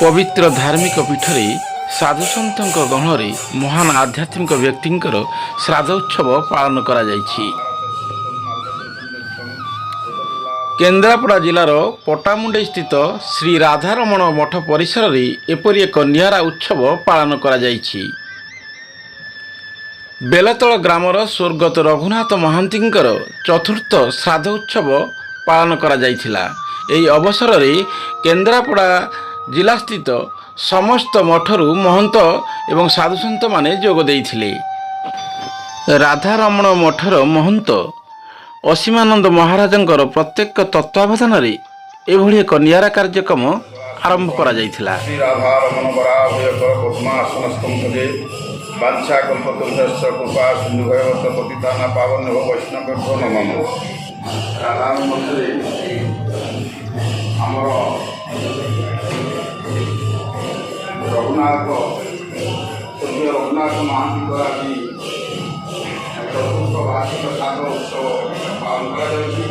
ପବିତ୍ର ଧାର୍ମିକ ପୀଠରେ ସାଧୁସନ୍ଥଙ୍କ ଗହଣରେ ମହାନ ଆଧ୍ୟାତ୍ମିକ ବ୍ୟକ୍ତିଙ୍କର ଶ୍ରାଦ୍ଧ ଉତ୍ସବ ପାଳନ କରାଯାଇଛି। କେନ୍ଦ୍ରାପଡ଼ା ଜିଲ୍ଲାର ପଟ୍ଟାମୁଣ୍ଡାଇ ସ୍ଥିତ ଶ୍ରୀ ରାଧାରମଣ ମଠ ପରିସରରେ ଏପରି ଏକ ନିଆରା ଉତ୍ସବ ପାଳନ କରାଯାଇଛି। ବେଲତଳ ଗ୍ରାମର ସ୍ୱର୍ଗତ ରଘୁନାଥ ମହାନ୍ତିଙ୍କର ଚତୁର୍ଥ ଶ୍ରାଦ୍ଧ ଉତ୍ସବ ପାଳନ କରାଯାଇଥିଲା। ଏହି ଅବସରରେ କେନ୍ଦ୍ରାପଡ଼ା ଜିଲ୍ଲାସ୍ଥିତ ସମସ୍ତ ମଠରୁ ମହନ୍ତ ଏବଂ ସାଧୁସନ୍ଥମାନେ ଯୋଗ ଦେଇଥିଲେ। ରାଧାରମଣ ମଠର ମହନ୍ତ ଅସୀମାନନ୍ଦ ମହାରାଜଙ୍କର ପ୍ରତ୍ୟକ୍ଷ ତତ୍ତ୍ୱାବଧାନରେ ଏଭଳି ଏକ ନିଆରା କାର୍ଯ୍ୟକ୍ରମ ଆରମ୍ଭ କରାଯାଇଥିଲା। ଶ୍ରୀ ରାଧାରମଣ ବରାଭୟକର ପଦ୍ମାସନସ୍ଥଂ ଭଜେ। ବାଞ୍ଛା କଳ୍ପତରୁଭ୍ୟଶ୍ଚ କୃପା ସିନ୍ଧୁଭ୍ୟଏବ ଚ ପତିତାନାଂ ପାବନେଭ୍ୟୋ ବୈଷ୍ଣବେଭ୍ୟୋ ନମଃ। ରାଧାରମଣ ମଠରେ ଆମର ରଘୁନାଥ, ସ୍ୱର୍ଗୀୟ ରଘୁନାଥ ମହାନ୍ତିଙ୍କର ଆଜି ଚତୁର୍ଥ ବାର୍ଷିକ ଶ୍ରାଦ୍ଧ ଉତ୍ସବ ପାଳନ କରାଯାଉଛି।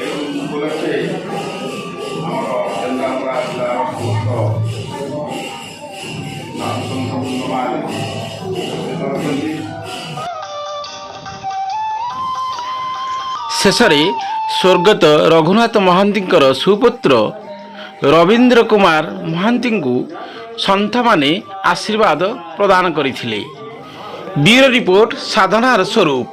ଏହି ଉପଲକ୍ଷେ ଆମର କେନ୍ଦ୍ରାପଡ଼ା ଜିଲ୍ଲାର ସମସ୍ତ ସାଧୁସନ୍ଥବୃନ୍ଦମାନେ ଉପସ୍ଥିତ ଅଛନ୍ତି। ଶେଷରେ ସ୍ୱର୍ଗତ ରଘୁନାଥ ମହାନ୍ତିଙ୍କର ସୁପୁତ୍ର ରବୀନ୍ଦ୍ର କୁମାର ମହାନ୍ତିଙ୍କୁ ସନ୍ଥମାନେ ଆଶୀର୍ବାଦ ପ୍ରଦାନ କରିଥିଲେ। ବ୍ୟୁରୋ ରିପୋର୍ଟ, ସାଧନାର ସ୍ୱରୂପ।